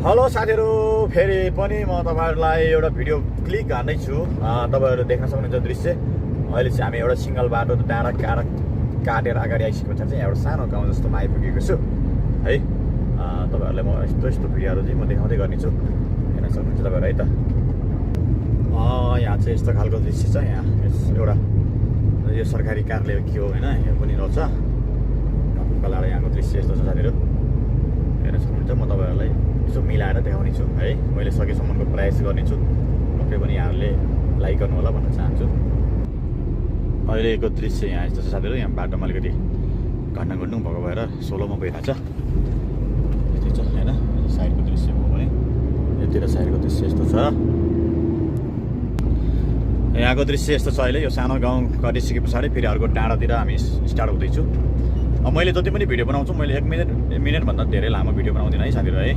Hello साथीहरू, फेरि पनि म तपाईँहरूलाई एउटा भिडियो क्लिक हान्दैछु। तपाईँहरू देख्न सक्नुहुन्छ दृश्य। अहिले चाहिँ हामी एउटा सिङ्गल बाटो डाँडा काटेर अगाडि आइसकेपछि चाहिँ एउटा सानो गाउँ जस्तोमा आइपुगेको छु है। तपाईँहरूलाई म यस्तो भिडियोहरू चाहिँ म देखाउँदै गर्नेछु, हेर्न सक्नुहुन्छ तपाईँहरू है त। यहाँ चाहिँ यस्तो खालको दृश्य छ। यहाँ एउटा यो सरकारी कार्यालय के हो होइन, यहाँ पनि रहेछ कलाडा। यहाँको दृश्य यस्तो छ साथीहरू, हेर्न सक्नुहुन्छ। म तपाईँहरूलाई यसो मिलाएर देखाउने छु है। मैले सकेसम्मको प्रयास गर्नेछु, पक्कै पनि यहाँहरूले लाइक गर्नु होला भन्न चाहन्छु। अहिलेको दृश्य यहाँ यस्तो छ साथीहरू। यहाँ बाटोमा अलिकति घट्ना घट्नु भएको भएर सोलोमा गइरहेको छ, यस्तै छ होइन। साइडको दृश्य हो भने यतिर साइडको दृश्य यस्तो छ। यहाँको दृश्य यस्तो छ। अहिले यो सानो गाउँ कटिसके पछाडि फेरि अर्को डाँडातिर हामी स्टार्ट हुँदैछु। मैले जति पनि भिडियो बनाउँछु, मैले 1 मिनटभन्दा धेरै लामो भिडियो बनाउँदिनँ है साथीहरू है।